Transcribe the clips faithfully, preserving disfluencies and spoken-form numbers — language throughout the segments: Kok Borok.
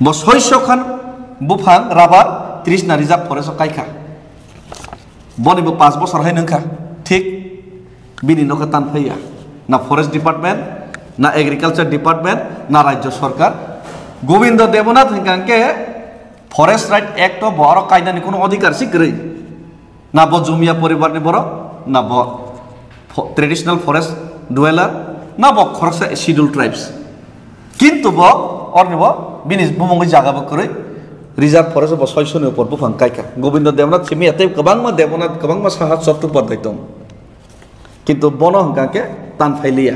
Bo soiso khan buphang rubber tris na reserve forest o kaikha. Boni bo panch bosor hai nungkha. Thik bini nokha tan phaiya. Na forest department, na agriculture department, na rajyo sarkar. Gobindo Debnath hinkha khe Forest Right Act o bo aro kainani kuno odhikar si kwrwi. Na bo Jumia poribarni borok, na bo fo-, traditional forest dweller, na bo khoroksa scheduled tribes. Kintu bo, orni bo, bini bumungwi jaga bo kwrwi, reserve forest bo soiso ni upor buphang kaikha. Gobindo Debnath simi ya tei kwbangma Debnath, kwbangma Saha Chattopadhyay tong. Kintu bono hwnkha khe tan phailiya.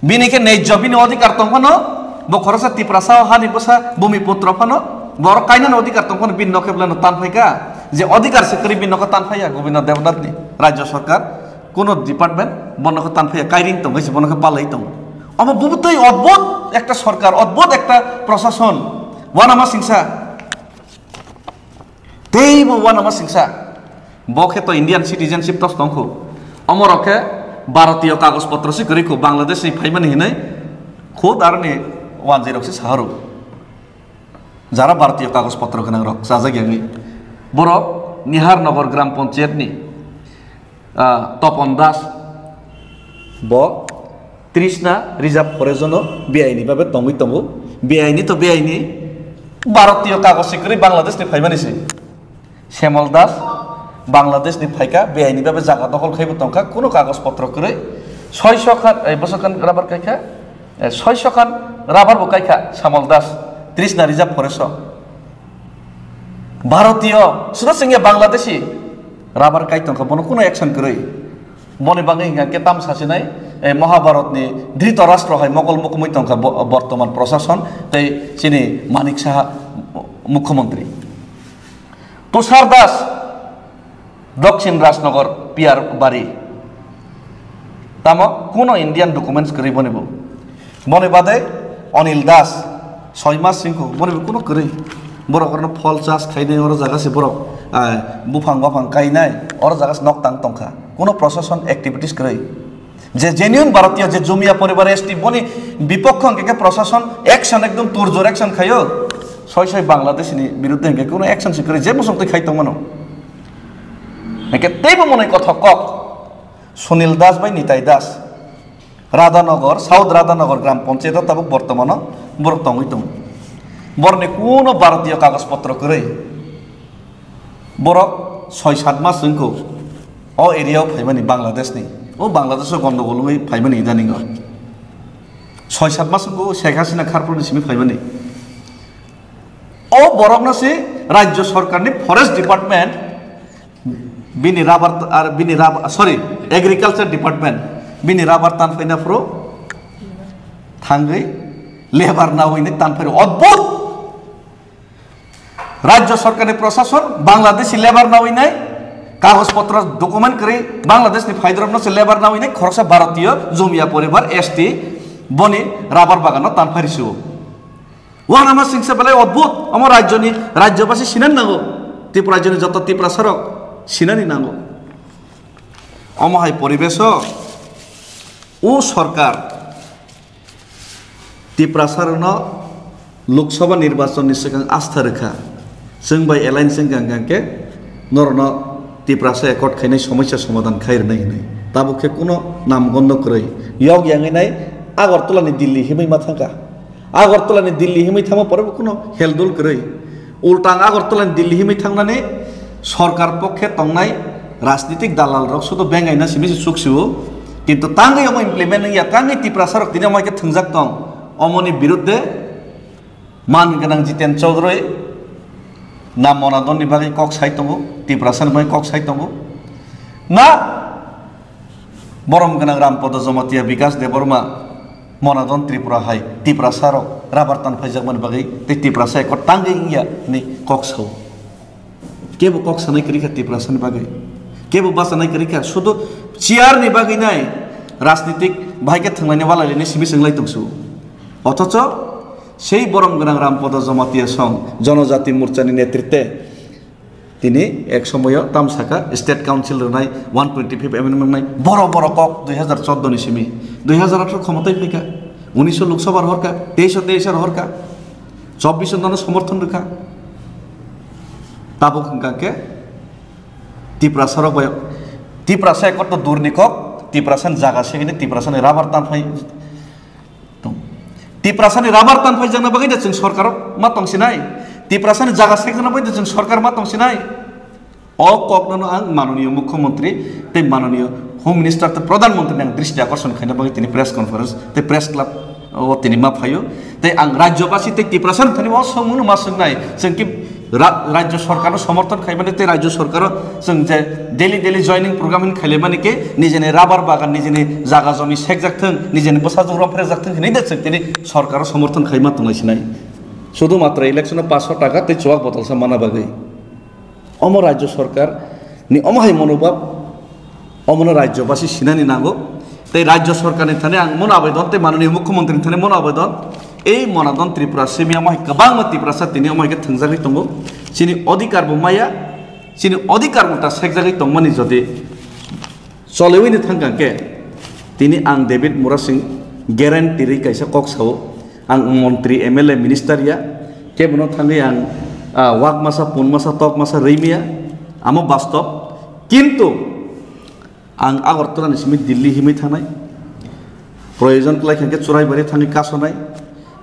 Bini khe nejjo bini odhikar tong phano, bo khoroksa Tiprasa o hani bwsa bumi putro phano, borok kainani odhikar tong phano bini nokhe belai no tan phaikha. Je odhikar se kwrwi bini nokhe tan phaiya Gobindo Debnath ni rajyo sarkar, kuno department bo nokhe tan phaiya, kairing tong hai se bo nokhe palai tong. Omo bubutwi odbhut ekta sarkar, odbhut ekta prosason, uanama singsa. Teibo uanama singsa. Bo khe to Indian citizenship tos tongkhu. Omorok khe Bharatiyo kagoj potro se kwrwi khu, Bangladesh ni phaimani hinwi khud aroni wanjwi rok se saharu. Jara Bharatiyo kagoj potro gwnang rok chajak yangwi. Borok Nihar Nagar Gram Panchayat ni ah, Topon Das, bo Trishna Reserve Forest no beaini babe tongwi tongo. Beaini to beaini, Bharatiyo kagoj se kwrwi Bangladesh ni phaimani se. Shyamol Das Bangladesh ni phaika, beaini babe jaga dokhol khaibo tongkha, kuno kagoj potro kwrwi. Soiso khan, eh, bwswk khan rubber kaikha, eh, soiso khan rubber bo kaikha Shyamol Das Trishna Reserve Forest o. Bharatiyo, sudo sengya Bangladeshi, rubber kai tongkha, bono kuno action kwrwi. Boni bagwi hingkha khe tam sasinai, eh, Mahabharatni Dhritarashtra hai Mogol mukumui tongkha bo-, bortoman prosason tei chini Manik Saha mukhyamantri. Tushar Das, Dakshin Rajnagar, Piyar Bari. Tamo kuno Indian documents kwrwi boni bo. Boni bade Anil Das, soi mas singko, boni bo kuno kwrwi. Borok orno phol chas khainai, oro jaga se borok, ah, buphang baphang kainai, oro jaga se nok tang tongkha. Kuno prosason activities kwrwi. Je genuine Bharatiya, je Jumia poribar S T, boni bipokho hwnkhe khe prosason action, ekdom turjor action khaio. Soi soi Bangladesh ni biruddhe hwnkhe kuno action se kwrwi, je bosong twi khai tongmano. Hwnkhe teibo monoi kothok kok Sunil Das bai Nitai Das, Radhanagar, South Radhanagar Gram Panchayat o tabuk bortomano borok tongwi tongo. Borokni kuno Bharatiyo kagoj potro kwrwi. Borok soi sat mas wngkho o area o phaimani Bangladesh ni. O Bangladesh o gondogol wngwi phaimani idaning o. Soi sat mas wngkho Sheikh Hasina kharpro ni simi phaimani. O borokno se rajyo sarkar ni forest department bini rubber t-, ar bini rubber, sorry, agriculture department bini rubber tan phaina phuru thangwi lebar nawi ni tan phai odbhut. Rajyo sarkar ni prosason Bangladeshi lebar nawi nai, kagoj potro document kwrwi Bangladesh ni phaidorok no se lebar nawi nai, khoroksa Bharatiyo Jumia poribar S T boni rubber bagan no tan phai rw sio. Uanama singsa belai odbhut, omo rajyoni, rajyobasi sinani nango, Tripura rajyoni joto Tiprasa rok sinani nango. Omo hai poribesh o, o sorkar Tiprasa rokno Lok Sabha nirbachon ni swkang astha rwkha, chwng bai alliance wngkha hwnkhe norokno Tiprasa accord khainai somosya somadhan khai rwnai hinwi. Tabuk khe kuno namgondo kwrwi, yok yangwi nai Agartala ni Delhi himwi ma thangkha. Agartala ni Delhi himwi thangma pore bo kuno heldul kwrwi. Ulta ang Agartala ni Delhi himwi thangnani sorkar pokhe tongnai rajnitik dalal rok sudo bengaina simi se chuk sio. Kintu tangwi omo implement wngya, tangwi Tiprasa rok tini omo hai khe thwngjak tong. Omoni biruddhe man gwnang Jiten Chaudhary na Monadon ni bagwi kok sai tongo, Tiprasa ni bagwi kok sai tongo. Na Borom gwnang Rampada Jamatia, Bikas Debbarma, Monadon Tripura hai Tiprasa rok rubber tan phaijakmani bagwi tei Tiprasa ekot tangwi wngya hinwi kok sao. Kebo kok sanai kwrwi kha Tiprasa ni bagwi, kebo bachanai kwrwi kha, sudu chair ni bagwi nai rajnitik bahai khe thwnglaini walailini simi chwnglai tongsu. Othocho sei borom gwnang Rampada Jamatia song Jonojati Morcha ni netritwe Tini ek somoyo tam saka state council rwnai one twenty fifth amendment nai boro boro kok dui hazar chordo ni simi dui hazar atharo khomotai phaika, unisho Lok Sabha rohorka, teisho teisho rohorka. Chobbish nono somorthon rwkha. Tabuk hwnkha khe Tiprasa rok bai, Tiprasa ekotro durni kok, Tiprasa ni jaga segini Tiprasa ni rabar tanphai tong. Tiprasa ni rabar tanphai jakna bagwi da chwng sorkar ma tong sinai. Tiprasa ni jaga sekjakna bagwi da chwng sorkar ma tong sinai. O kokno no ang manoniyo mukhyamantri tei manoniyo Home Minister tei Pradhan Mantri ni ang dristi akorson khaina bagwi tini press conference tei press club o tini ma phaio. Tei ang rajyobasi tei Tiprasa ni thani o swngmung no ma swngnai. Chwng ki ra-, rajyo sorkar no somorthon khaimani tei rajyo sorkar o chwng je daily daily joining program hin khailaimani khe nijini rabar bagan nijini jaga jomi sekjak thung nijini bwsajwk rom phrekjak thung hinwi da chwng tini sorkar o somorthon khaima tongnai sinai. Sudhu matra election o paanch sho taka tei chuwak botol sa mana bagwi. Omo rajyo sorkar ni omo hai monobhab, omono rajyobasi sinani nango. Tei rajyo sorkar ni thani ang mono abedon, tei manoniyo mukhyamantri ni thani mono abedon, ei Monadon Tripura simi omo hai kwbangma Tiprasa tini omo hai khe thwngjagwi tongo. Chini odhikar bo maya, chini odhikar bo ta sekjagwi tongmani jodi Choliwi ni thangkha khe tini ang David Murasing guarantee rwi kaisa kok sao, ang montri, M L A, minister ya, kebono thangwi ang, ah, wak masa, pun masa, tok masa rwi maya, amo bastob. Kintu ang Agartala ni simi Delhi himwi thangnai, proyojon kwlai kha khe Churaibari thangwi kasonai.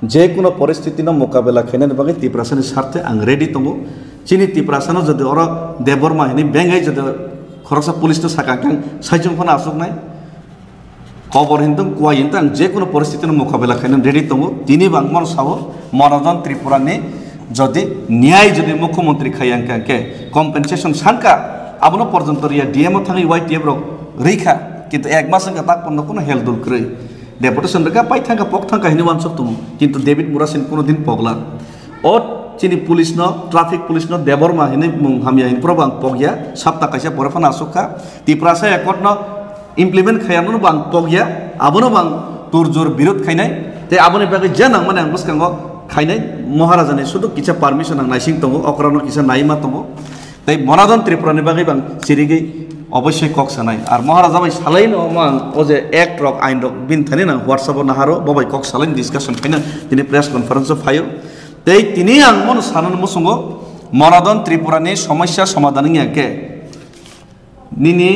Je kuno poristiti no mokabela khainani bagwi Tiprasani sarthe ang ready tongo. Chini Tiprasano jodi oro Debbarma hinwi bengai jodi khoroksa police no sakha khe ang saichung phano achuknai. Kobor hinwi tong, kuwai hinwi tong, ang je kuno poristiti no mokabela khainani ready tongo. Tini bo ang mano sao, Monadon Tripura ni jodi niyai jodi mukhyamantri khai ang khe, ang khe compensation sankha, abono porjonto riya, D M o thangwi Y T F rok rikha, kintu ek mas wngkha tak pono kuno heldul kwrwi. Deputation rwkha, pai thangkha, pok thangkha hinwi uansuk tongo. Kintu David Murasing kuno din pokla. O chini police no, traffic police no Debbarma hinwi mung hamya hinwi phuru bo ang pokya. Sapta kaisa pore phano asuk kha. Tiprasa accord no implement khaya no bo ang pokya. Abono bo ang turjur birod khainai. Tei aboni bagwi je nangmani ang bwskango khainai. Maharaja ni sudu kisa permission ang naising tongo, okra no kisa naima tongo. Tei Monadon Tripura ni bagwi bang chirigwi obossoi kok sanai. Ar Maharaja bai salai no omo ang o je act rok, ain rok bini thani nang WhatsApp o naharo, bo bai kok salai discussion khaina tini press conference o phaio. Tei tini ang mono sanani musungo Monadon Tripura ni somosya somadhan wngya khe nini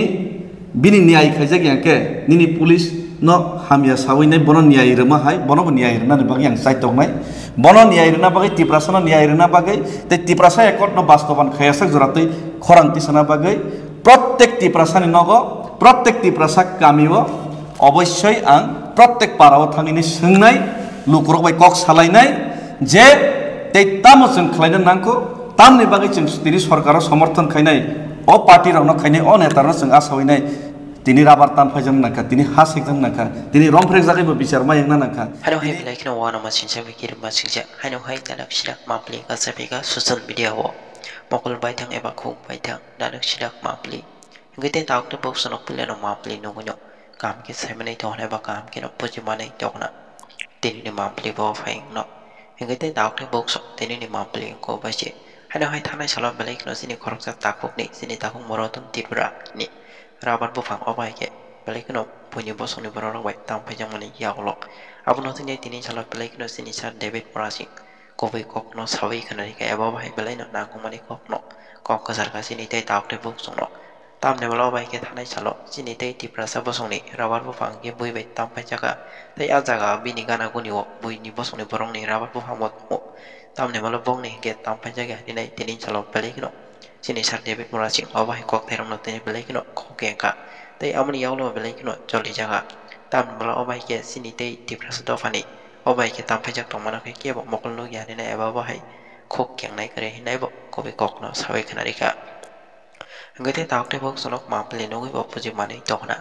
bini niyai khaijak ya khe nini police no hamya sawi nai bono niyai rwma hai, bono bo niyai rwnani bagwi ang chai tongnai. Bono niyai rwna bagwi, Tiprasa no niyai rwna bagwi, tei Tiprasa accord no bastoban khaya sak jora twi khorang tisana bagwi, prottek Tiprasa ni nogo, prottek Tiprasa kami o obossoi ang prottek para o thangwi ni swngnai, lukurok bai kok salainai je tei tamo chwng khlaina nangkho, tamni bagwi chwng tini sorkaro somorthon khainai, o party rokno khainai, o neta rokno chwng asawi nai. Tini rabar tan phaijak nangkha, tini ha sekjak nangkha, tini romphrekjagwi bo bichar ma yangna nangkha. Hano hai belai kheno uanama sinsa bikir ma singjak, hano hai dalak silak mapli kasa bika social media o mokol baithang eba khuk baithang dalak silak mapli. Hingke tei tauk tei bok sonok pile no mapli nugui no kaham khe saimanai tongna eba kaham khe no puji manai tongna. Tini ni mapli bo phai no. Hingke tei tauk tei bok sok tini ni mapli ko bai se. Hano hai thanai salo belai kheno chini khoroksa takhuk ni, chini takhuk Morodon Tripura ni rabar buphang o bai khe belai kheno buini bosong ni borok rok bai tang phai jakmani yakolok. Abono tini tini salo belai kheno chini sir David Murasing kubui kok no sawi khna rikha eba bo hai belai no nangkukmani kok no kok kwchar kha chini tei tauk tei bok sok no. Tamni ulo bai khe thanai salo chini tei Tiprasa bosongni rabar buphang khe bui bai tam phai jakha. Tei ah jaga bini gana guni o buini bosongni borokni rabar buphang bo tongo. Tamni ulo bokni hinkhe tam phai jakya hinwi tini salo belai kheno chini sir David Murasing o bai kok thairokno tini belai kheno kok khe wngkha. Tei aboni yagulo belai kheno choli jakha. Tamni ulo o bai khe chini tei Tiprasa dophani o bai khe tam phai jak tongmano khe kebo mokol nukya hinwi eba bo hai kok khe wngnai kwrwi hinwi bo kubui kokno sawi khna rikha. Hingke tei tauk tei bok sonok mapli nugui bo puji manui tongna.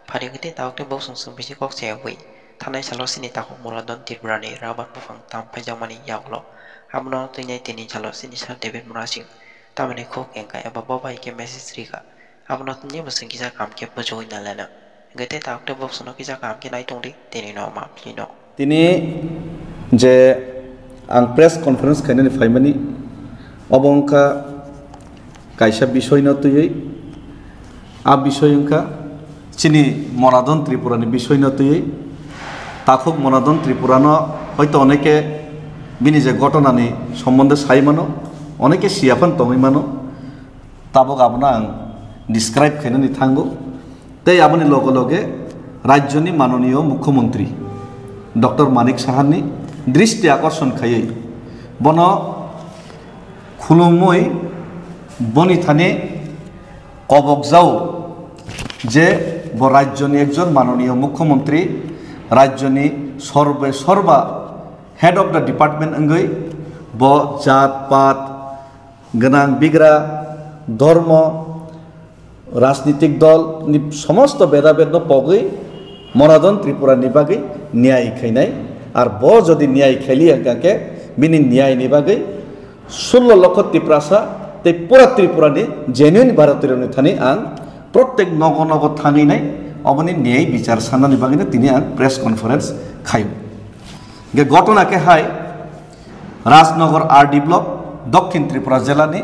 Phari hingke tei tauk tei bok song song bisi kok se wi. Thanai salo sini takhuk Morodon Tripura ni rabar buphang tam phai jakmani yagulo. Abono tini tini salo sini sir David Murasing tamni khuk engka eba bo bai khe message rikha. Abono tini bo song kisa kam khe puji wi nalena. Hingke tei tauk tei bok sonok kisa kam khe nai tongdi tini no mapli no. Tini je ang press conference khainani phaimani, obo wngkha kaisa bisoino twiwi. A bisoi wngkha chini Monadon Tripura ni bisoino twiwi. Takhuk Monadon Tripura no hoito oneke Bini je ghotonani sombonde sai mano, oneke siya phan tongwi mano, tabuk abono ang describe khainani thango. Tei aboni loge loge rajyoni manoniyo mukhyamantri Doctor Manik Saharni dristi akorshon khaiwi bono khulumwi boni thani kobok jao je bo rajyoni ekjon manoniyo mukhyamantri, rajyoni sorbe sorba head of the department wngwi bo jat pat gwnang bigra, dhormo, rajnitik dol ni somosto bedabedno pogwi Moradon Tripura ni bagwi niyai khainai. Ar bo jodi niyai khailiya hwnkha khe bini niyai ni bagwi sullo lokho Tiprasa tei pura Tripura ni genuine Bharatiyo rokni thani ang protek nogo nogo thangwi nai oboni niyai bichar sanani bagwi no tini ang press conference khaio. Ge gotona khe hai Rajnagar R D block, Dokhin Tripura jela ni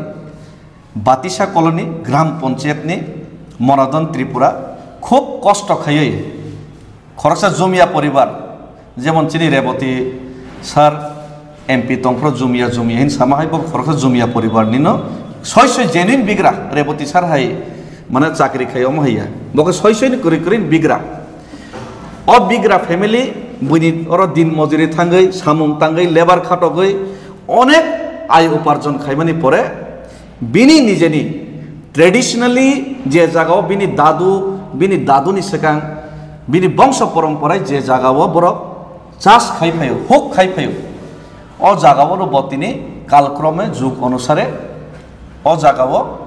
Batisa colony, Gram Panchayat ni Moradon Tripura, khub kosto khaiwi khoroksa jumia poribar, jemon chini Reboti sir M P tongphro jumia jumia hin sama hai bo khoroksa jumia poribar nino soi soi genuine bigra Reboti sir hai mane chakri khai omo haiya, bo khe soi soi ni kwrwi kwrwi bigra. O bigra family buini oro din mojuri thangwi, samung tangwi, lebar khatogwi onek ai uparjon khaimani pore bini nijeni traditionally je jagao bini dadu, bini daduni swkang, bini bongso poromporai je jagao borok chas khai phaio, huk khai phaio, o jagao no bo tini kalkrome jug onusare o jagao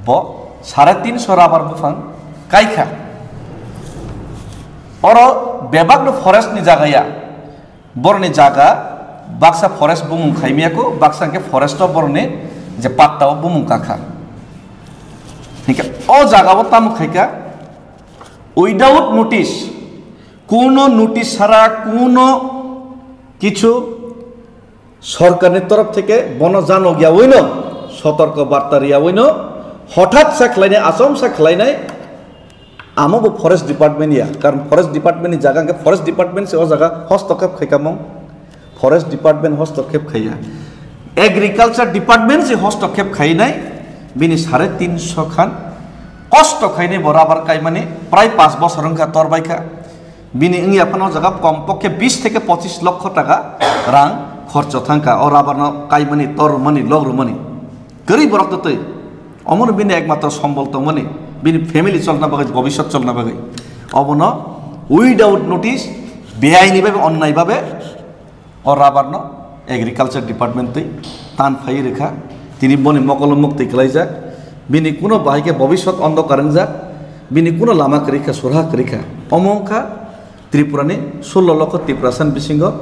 bo sare tinso rubber buphang kaikha. Oro bebak no forest ni jaga ya, boroni jaga baksa forest bumung khaimiyako, baksa hwnkhe forest o boroni je patta o bumung kakha. Hinkhe o jaga o tamo khaika without notice, kuno notice sara, kuno kichu sorkarni torof theke bono janok yawi no, sotorko barta riyawi no, hothat sa khlainai, achom sa khlainai, amo bo forest department ya, karon forest department ni jaga hwnkhe forest department se o jaga hostokep khaika mung, forest department hostokep khaiya, agriculture department se hostokep khainai, bini sare tinso khan kosto khainai bo rubber kaimani prai panch bosor wngkha torbaikha. Bini wngya phano o jaga kom pokhe bis theke pochis lokho taka rang khorcho thangkha o rubber no kaimani, tor rwmani, lok rwmani. Kwrwi borok twtwi. Omono bini ekmatro sombol tongmani, bini family cholna bagwi, bobiswt cholna bagwi. Obono without notice, beaini babe, onnai babe, o rubber no agriculture department twi tan phai rwkha, tini boni mokolo muktwi kwlaijak, bini kuno bahai khe bobiswt ondokar wngjak, bini kuno lama kwrwi kha, surha kwrwi kha. Omo wngkha Tripura ni sullo lokho Tiprasa ni bisingo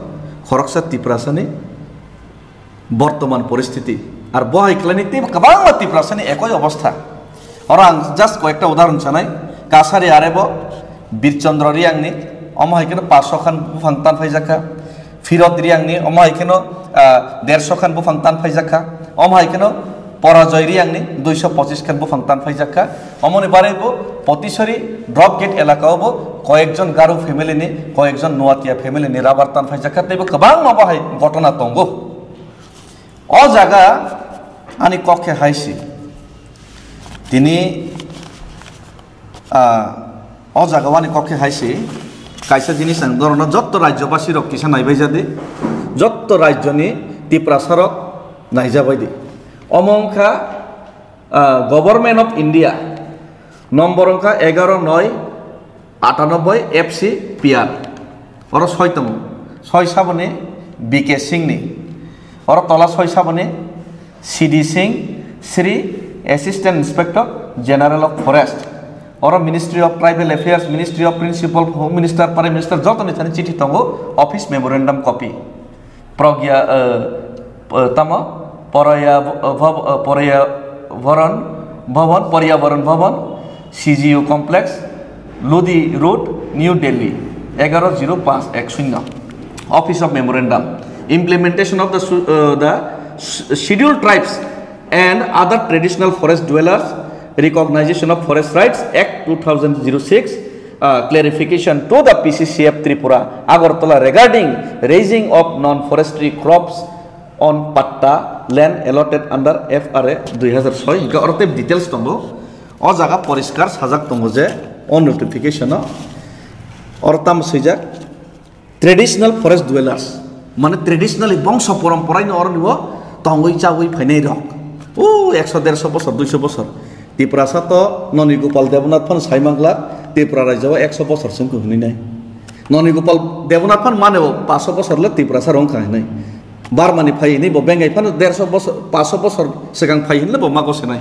khoroksa Tiprasa ni bortoman poristhiti. Ar bo hai khlaini tei kwbangma Tiprasa ni ekoi obostha. Oro ang just koyekta udahoron sanai, Kasari arebo Birchandra Riyangni, omo hai kheno paso khan buphang tan phaijakha. Firot Riyangni, omo hai kheno, ah, derso khan buphang tan phaijakha. Omo hai kheno Porajoy Riyangni duiso pochis khan buphang tan phaijakha. Omoni baraibo Potisori drop gate elaka o bo koyekjon Garo family ni, koyekjon Noatia family ni rubber tan phaijakha. Teibo kwbangma bo hai gotona tongo. O jaga ani kok khe hai si. Tini, ah, o jaga ani kok khe hai si. Kaisa jinis ang norokno jotto rajyobasi rok kisa naibai jadi. Jotto rajyoni Tiprasa rok naijabai di. Omo wngkha, ah, Government of India. Nombor wngkha egaro noi atanoboi F C P R. Oro soi tongo. Soi saboni B K Singh ni. Oro tola soi saboni C D Singh, Sri Assistant Inspector General of Forest. Oro Ministry of Tribal Affairs, Ministry of Principal, Home Minister, Prime Minister jotoni thani chithi tongo, office memorandum copy. Pragya, eh, eh, tamo, Poraya, eh, Bhav-, eh, Poraya Varan Bhavan, Porya Varan Bhavan, C G U Complex, Lodi Road, New Delhi, egaro zero panch ek shunyo. Office of Memorandum. Implementation of the su-, eh, the s-, Scheduled Tribes and Other Traditional Forest Dwellers Recognition of Forest Rights Act two thousand zero six, uh, clarification to the P C C F Tripura Agartala regarding raising of non-forestry crops On patta land allotted under F R A dui hazar soi, hingke oro tei details tongo. O jaga poriskar sajak tongo je o notification o oro tamo swijak, traditional forest dwellers, mane traditionally bongso porom porai no oro nibo tongwi chawi phainai rok. O ekso derso bosor, duiso bosor. Tiprasa to Noni Gopal Debnath phan sai mangla, Tripura rajyo o ekso bosor sing ko hinwi nai. Noni Gopal Debnath phan mane o paso bosor le Tiprasa rong kha hinai. Barmani phai hinai bo bengai phano derso bosor, paso bosor swkang phai hinle bo mago senai.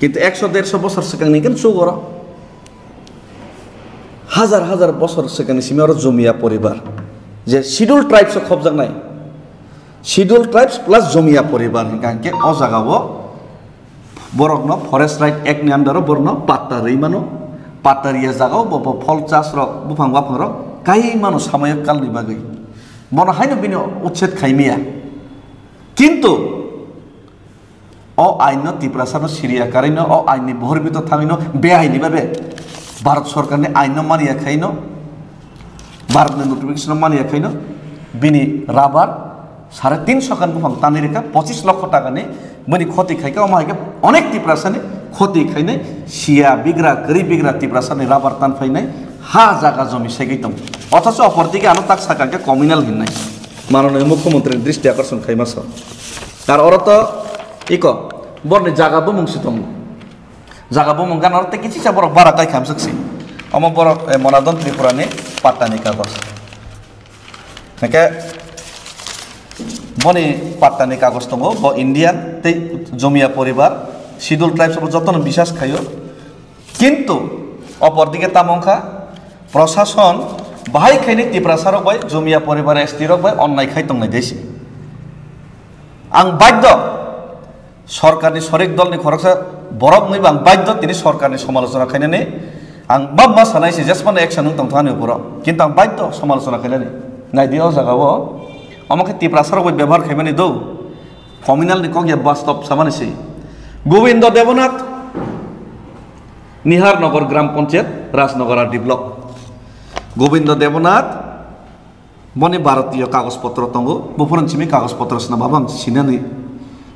Kintu ekso derso bosor swkang ni kan chugoro. Hazar hazar bosor swkang ni simi oro Jumia poribar. Je Schedule Tribes o khobjaknai. Schedule Tribes plus Jumia poribar hingka hingke o jaga o borokno Forest Right Act ni under o borokno patta rwi mano, patta riya jaga o bo, bo phol chas rok, buphang baphang rok kai mano samoyok kal ni bagwi. Bono haino bini uchet khai maya. Kintu o ain no Tiprasa no siriya karwi no, o ain ni bohor bito thangwi no, beaini babe Bharat Sarkar ni ain no maniya khai no, Bharat ni notification no maniya khai no, bini rabar sare tinso khan buphang tanwi rikha, pochis lokho taka ni bini khoti khaikha, omo haikhe onek Tiprasa ni khoti khainai, siya bigra, kwrwi bigra Tiprasa ni rabar tan phainai, ha jaga jomi segwi tong. Othocho opor dike ano tak sakha khe communal hinnai. Manoniya Mukhyamantri ni dristi akorson khaima so. Ar oro to iko, borni jaga bumung si tongo. Jaga bumung gan oro tei kichisa borok bara kai khamswk si. Omo borok, eh, Monadon Tripura ni patta ni kagoj. Hake boni patta ni kagoj tongo, bo Indian tei Jomia poribar, Schedule Tribes bo jotono bisas khaio. Kintu opor dike tamo wngkha, prosason bahai khaini Tiprasa rok bai, Jomia poribar S T rok bai onnai khai tongnai desi. Ang baddo, sorkarni sorik dolni khoroksa borok wngwi bo ang baddo tini sorkarni somalochona khainani. Ang bamma sanai se jesmano action wng tongthani uphoro, kintu ang baddo somalochona khainani. Naidi o jaga o, omo khe Tiprasa rok bai bebohar khaimani do, communal ni kok ya bastob samani se. Gobindo Debonath, Nihar Nagar Gram Panchayat, Rajnagar R D block. Gobindo Debonath, boni Bharatiyo kagoj potro tongo, buphuruni simi kagoj potro sina baba ang sinani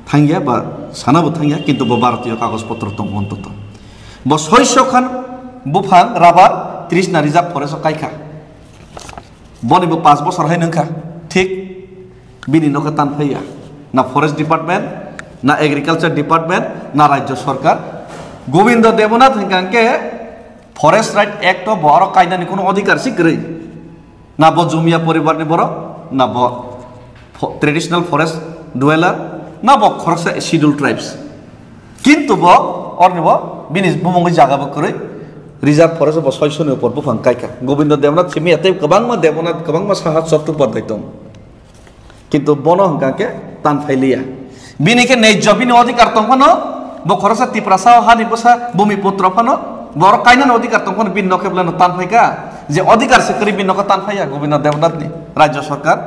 thangya ba sanabo thangya, kintu bo Bharatiyo kagoj potro tongo ontoto. Bo soiso khan buphang rabar tris na reserve forest o kaikha. Boni bo panch bosor hai nungkha, thik bini nokha tan phaiya. Na forest department, na agriculture department, na rajyo sorkar. Gobindo Debonath hingka hingke Forest Right Act o bo aro kainani kuno odhikar si kwrwi. Na bo Jumia poribar ni borok, na bo fo-, traditional forest dweller, na bo khoroksa scheduled tribes. Kintu bo, orni bo, bini bumungwi jaga bo kwrwi, reserve forest bo soiso ni upor buphang kaikha. Gobindo Debnath simi ya tei kwbangma Debnath, kwbangma saha Chattopadhyay tong. Kintu bono hwnkha khe tan phailiya. Bini khe nejjo bini odhikar tong phano, bo khoroksa Tiprasa o hani bwsa bumi putro phano, borok kainani odhikar tong phano bini nokhe belai no tan phaikha. Je odhikar se kwrwi bini nokhe tan phaiya, Gobindo Debnath ni rajyo sarkar,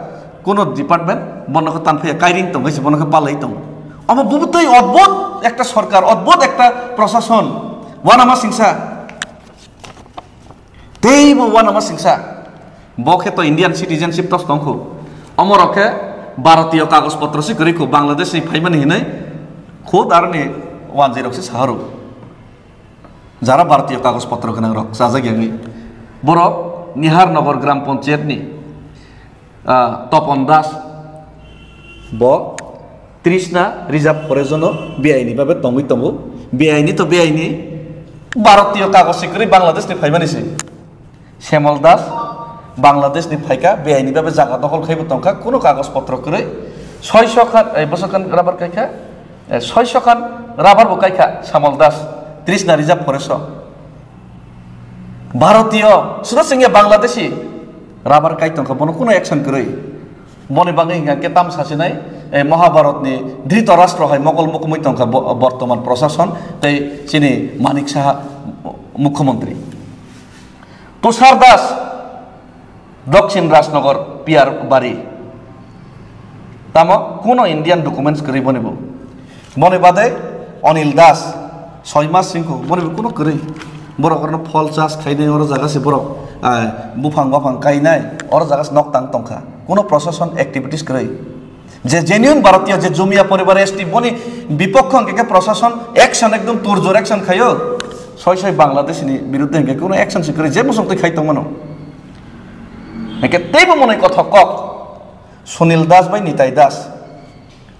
kuno department bo nokhe tan phaiya, kairing tong, se bo nokhe palai tong. Omo bubutwi odbhut ekta sarkar, odbhut ekta prosason, wanama singsa. Teibo wanama singsa. Bo khe to Indian citizenship tos tongkhu. Omorok khe Bharatiyo kagoj potro se kwrwi khu, Bangladesh ni phaimani hinwi khud aroni wanjwi rok se saharu. Jara Bharatiyo kagoj potro gwnang rok chajak yangwi. Borok Nihar Nagar Gram Panchayat ni, ah, Topon Das bo Trishna Reserve Forest no beaini babe tongwi tongo. Beaini to beaini, Bharatiyo kagoj se kwrwi Bangladesh ni phaimani se. Shyamol Das Bangladesh ni phaikha, beaini babe jaga dokhol khaibo tongkha, kuno kagoj potro kwrwi. Soiso khan, eh, bwswk khan rabar kaikha, eh, soiso khan rabar bo kaikha Shyamol Das, Trishna Reserve Forest o. Bharatiyo, suda singya Bangladeshi rabar kai tongkha, bono kuno action kwrwi. Boni bagwi hingkha khe tamo sasinai, eh, Mahabharatni Dhritarashtra hai mokol mukumui tongkha bo-, bortoman prosason tei chini Manik Saha mukhyamantri. Tushar Das, Dakshin Rajnagar, P R Bari. Tamo kuno Indian documents kwrwi boni bo. Boni bade Anil Das, soi mas singko, boni bo kuno kwrwi. Borok orno phol chas khainai, oro jaga se borok, ah, buphang baphang kainai, oro jaga se nok tang tongkha. Kuno prosason activities kwrwi. Je genuine Bharatiya, je Jumia poribar S T, boni bipokho hwnkhe khe prosason action, ekdom turjor action khaio. Soi soi Bangladesh ni biruddhe hwnkhe kuno action se kwrwi, je bosong twi khai tongmano. Hwnkhe teibo monoi kothok kok. Sunil Das bai Nitai Das.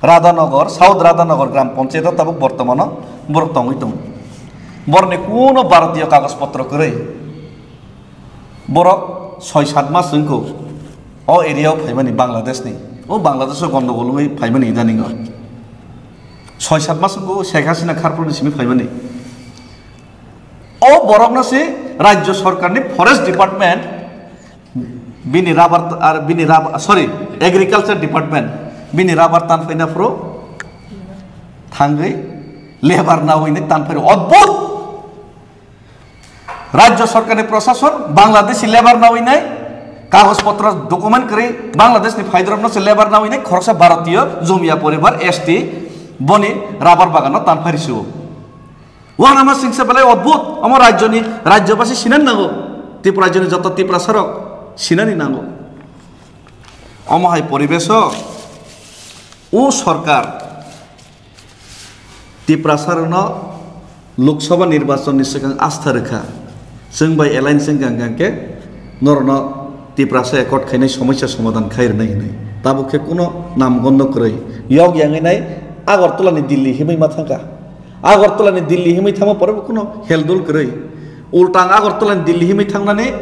Radhanagar, South Radhanagar Gram Panchayat o tabuk bortomano borok tongwi tongo. Borokni kuno Bharatiya kagoj potro kwrwi. Borok soi sat mas wngkho o area o phaimani Bangladesh ni. O Bangladesh o gondogol wngwi phaimani idaningo. Soi sat mas wngkho Sheikh Hasina kharpro ni simi phaimani. O borokno se Rajya Sarkar ni Forest Department bini rubber t-, ar bini rubber, sorry, Agriculture Department bini rubber tan phaina phuru thangwi labour nawi ni tan phai. Odbhut! Rajya Sarkar ni prosason Bangladeshi labour nawi nai, kagoj potro document kwrwi Bangladesh ni phaidrop no se labour nawi nai, khoroksa Bharatiya Jumia poribar S T boni rubber bagan no tan phai rw. Uanama singsa belai odbhut, omo rajyoni, rajyobasi sinani nango, Tripura rajyoni joto Tiprasarok sinani nango. Omo hai poribeso o sorkar Tiprasarokno Lok Sabha nirbachonni swkang astha rwkha, chwng bai alliance wngkha hwnkhe norokno Tiprasa accord khainai somosya somadhan khai rwnai hinwi. Tabuk khe kuno nam gondo kwrwi, yok yangwi nai Agartala ni Delhi himwi ma thangkha. Agartala ni Delhi himwi thangma pore bo kuno heldul kwrwi. Ulta ang Agartala ni Delhi himwi thangnani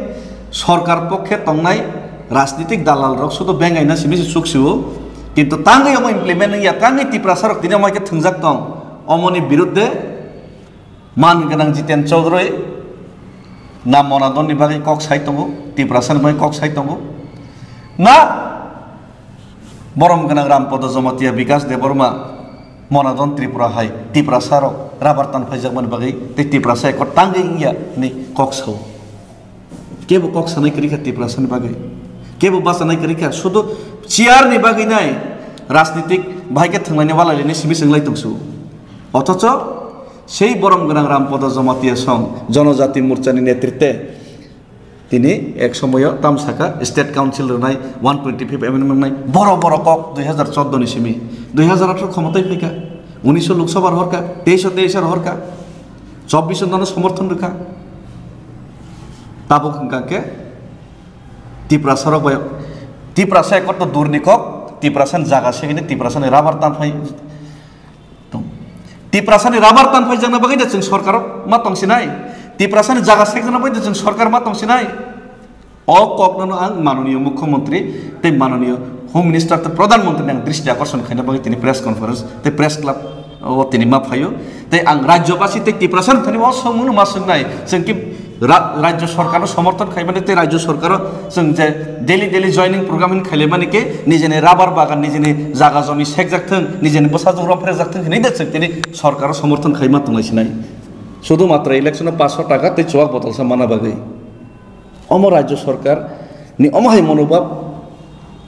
sorkar pokhe tongnai rajnitik dalal rok sudu bengaina simi se chuk sio. Kintu tangwi omo implement wngya, tangwi Tiprasa rok tini omo hai khe thwngjak tong. Omoni biruddhe man gwnang Jiten Chaudhary na Monadon ni bagwi kok sai tongo, Tiprasa ni bagwi kok sai tongo. Na Borom gwnang Rampada Jamatia, Bikas Debbarma, Monadon Tripura hai Tiprasa rok rabar tan phaijakmani bagwi tei Tiprasa ekot tangwi wngya hinwi kok sao. Kebo kok sanai kwrwi kha Tiprasa ni bagwi, kebo bachanai kwrwi kha, sudu chair ni bagwi nai rajnitik bahai khe thwnglaini walailini simi chwnglai tongsu. Othocho sei borom gwnang Rampada Jamatia song Jonojati Morcha ni netritwe tini ek somoyo tam saka state council rwnai, one twenty fifth amendment nai, boro boro kok dui hazar chordo ni simi, dui hazar atharo khomotai phaikha, unisho Lok Sabha rohorkha, teisho teisho rohorkha, chobbiso nono somorthon rwkha. Tabuk hwnkha khe Tiprasa rok bai, Tiprasa ekot to durni kok, Tiprasa ni jaga segini, Tiprasa ni rabar tan phai. Tong. Tiprasani rabar tan phaijakna bagwi da chwng sorkar ma tong sinai. Tiprasani jaga sekjakna bagwi da chwng sorkar ma tong sinai. O kokno ang manoniyo mukhyamantri tei manoniyo home minister tei pradhan mantri ni ang dristi akorshon khaina bagwi tini press conference tei press club o tini ma phaio. Tei ang rajyobasi tei Tiprasani thani o swngmungno ma swngnai. Chwng ki Ra-, rajyo sorkarno somorthon khaimani tei rajyo sorkaro chwng je daily daily joining program hin khailaimani khe nijini rabar bagan, nijini jaga jomi sekjak thung, nijini bwsajwk rom phrejak thung hinwi da chwng tini sorkaro somorthon khaima tongnai sinai. Sudhu matro election o paanch sho taka tei chuwak botolsa mana bagwi. Omo rajyo sorkar ni omo hai monobhab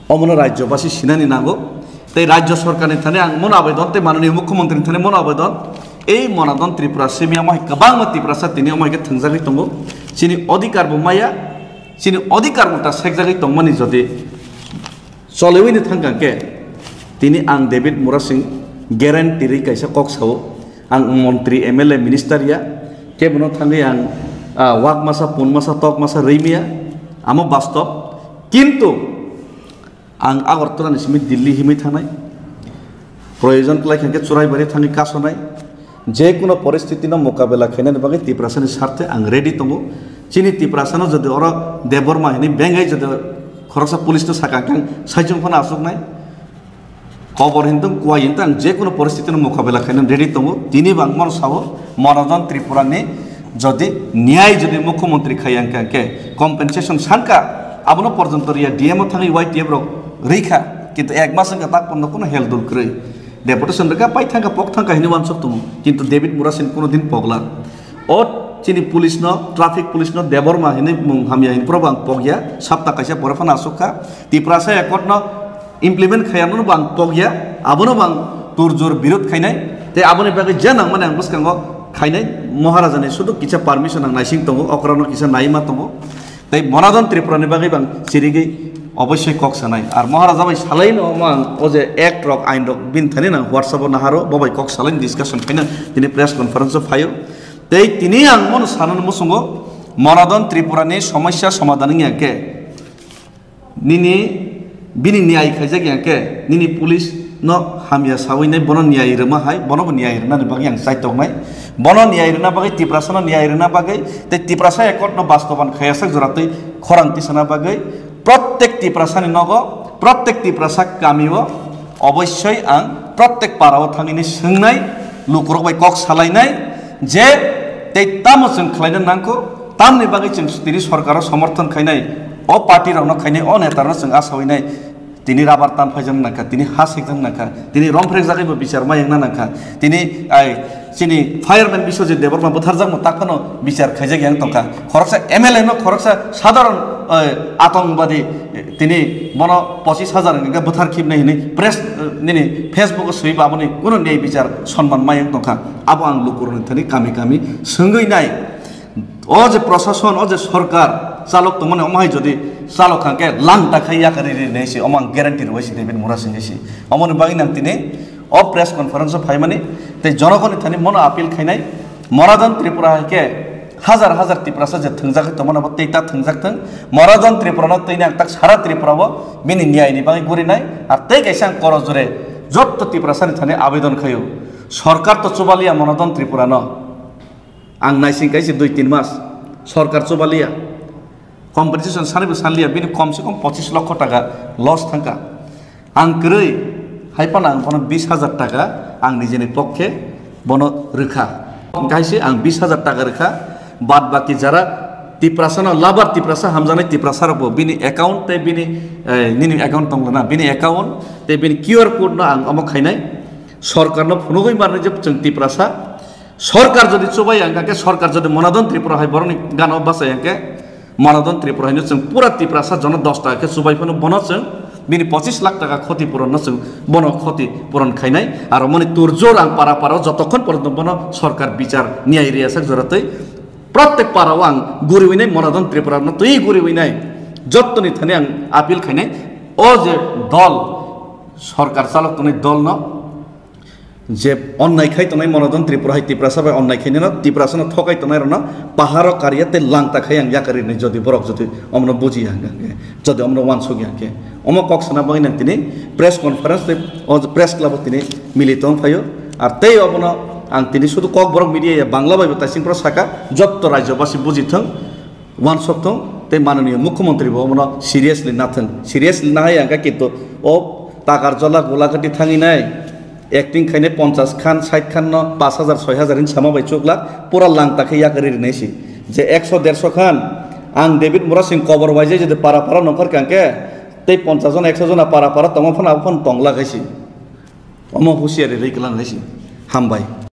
Omono rajyobasi sinani nango. Tei rajyo sorkarni thani ang mono abedon, tei manoniyo mukhyamantri thani mono abedon. Ei Monadon Tripura simi omo hai kwbangma Tiprasa tini omo hai khe thwngjagwi tongo. Chini odhikar bo maya, chini odhikar bo ta sekjagwi tongmani jodi choliwi ni thangkha khe, tini ang David Murasing guarantee rwi kaisa kok sao. Ang montri, M L A, minister ya, kebono thangwi ang, ah, wak masa, pun masa, tok masa rwi maya, amo bastob. Kintu ang Agartala ni simi Delhi himwi thangnai, proyojon kwlai kha khe Churaibari thangwi kasonai, je kuno poristiti no mokabela khainani bagwi Tiprasani sarthe ang ready tongo. Chini Tiprasano jodi oro Debbarma hinwi bengai jodi khoroksa police no sakha khe ang saichung phano achuknai. Kobor hintong, kuwai hintong, ang je kuno poristiti no mokabela khaina ready tongo. Tini bo ang mano sao, Monadon Tripura ni jodi niyai jodi mukhyamantri khaiya hwnkha hwnkhe compensation sankha, abono porjonto riya, D M o thangwi Y T F rok rikha, kintu ek mas wngkha tak pono kuno heldul kwrwi. Deputation rwkha, pai thangkha, pok thangkha hinwi uansuk tongo, kintu David Murasing kuno din pokla. O chini police no, traffic police no Debbarma hinwi mung hamya hinwi phano ang pokya, sapta kaisa pore phano asuk kha. Tiprasa accord no implement khaiya no bo ang pokya, abono bo ang turjor birod khainai, tei aboni bagwi je nangmani ang bwskango khainai, Maharaja ni sudu kisa permission ang naising tongo, okra no kisa naima tongo, tei Monadon Tripura ni bagwi bo ang chirigwi Obossoi kok sanai. Ar Maharaja bai salaino omo ang o je act rok, ain rok bini thani nang WhatsApp o naharo, bo bai kok salaini discussion khaina tini press conference o phaio. Tei tini ang mono sanani musungo Monadon Tripura ni somosya somadhan wngya khe nini bini niyai khaijak ya khe nini police no hamya sawi nai bono niyai rwma hai, bono bo niyai rwnani bagwi ang chaitok nai. Bono niyai rwna bagwi, Tiprasa no niyai rwna bagwi tei Tiprasa accord no bastoban khayajak jora twi khorang tisana bagwi Prottek Tiprasani nogo, prottek Tiprasa kamio obossoi ang prottek parao thangwini swngnai, lukurok bai kok salainai je tei tamo chwng khlaina nangkho, tamni bagwi chwng tini sorkaro somorthon khainai, o party rokno khainai, o netarokno chwng asawinai, tini rabar tan phaijak nangkha, tini ha sekjak nangkha, tini romphrekjagwi bo bichar ma wngna nangkha, tini ai Chini fireman Biswajit Debbarma bwtharjakmung takhwno bichar khaijak yang tongkha. Khoroksa M L A no khoroksa sadharon, eh, atongobadi, eh, tini bono pochis hajar hwnka bwthar khibnai hwnwi press, eh, nini Facebook o swiba aboni kuno niyai bichar sonman ma yang tongkha. Abo ang lukurokni thani kami kami swngwi nai. O je prosason, o je sorkar chalok tongmani omo hai jodi chalok kha khe lang ta khai yakarwi rinai se omo ang guarantee rwui se David Murasinghe se. Omoni bagwi nang tini o press conference o phaimani tei jonogoni thani mono appeal khainai, Monadon Tripura hai khe hajar hajar Tiprasa je thwngjagwi tongmani abo tei ta thwngjak thwng, Monadon Tripura no twi nang tak sara Tripura o bini niyai ni bagwi gurinai, ar tei kaisa ang koro jore jotto Tiprasa ni thani abedon khaio, sorkar to chubaliya Monadon Tripura no, ang naising kaisa dui tin mas sorkar chubaliya. Compensation sanaibo sanliya, bini kom se kom pochis lokho taka loss thangkha. Ang kwrwi hai phano ang bono bis hajar taka ang nijeni pokkhe bono rwkha. Hwnkhe hai se ang bis hajar taka rwkha, bad baki jara Tiprasano labar Tiprasa hamjaknai Tiprasarokbo bini account tei bini, eh, nini account tongla na, bini account tei bini Q R code no ang omo khainai. Sorkarno phunugwi marnai je chwng Tiprasa, sorkar jodi chubai ang khe, sorkar jodi Monadon Tripura hai borokni gana bachai ang khe, Monadon Tripura haino chwng pura Tiprasa jono dos taka khe chubai phano bono chwng bini pochis lakh taka khoti puron no chwng bono khoti puron khainai. Aro moni turjor ang para para jotokhon porjonto bono sorkar bichar niyai riyasak jora twi prottek para o ang guriwi nai, Monadon Tripura no twi guriwi nai, jottoni thani ang appeal khainai. O je dol, sorkar chalok tongnai dol no je onnai khai tongnai Monadon Tripura hai Tiprasa bai onnai khainai no, Tiprasa no thokai tongnai rok no paharo kariya tei langta khai ang yakarwi nai, jodi borok jodi omono bujiya hwnkhe, jodi omono uansukya hwnkhe. Omo kok sana bagwi nang tini press conference tei o press club o tini milito wng phaio. Ar tei obono ang tini sudu Kokborok media ya Bangla bai bo taising pro saka, jotto rajyobasi buji thwng. Uansuk thung tei mananiya mukhyamantri bo omono seriously nathung, seriously nahai ang khe kintu o Takarjala Gulagati thangwi nai acting khainai ponchas khan sait khan no pash hajar soi hajar hin sama bai chuk lak pura langta khe yakarwi rinai si je ekso derso khan ang David Murasing kobor waijai jodi para para nongkhor kang khe tei ponchas jona ekso jona para para tongma phano abo phano tongla khai si omo husiari rwi kwlang khai si hambai.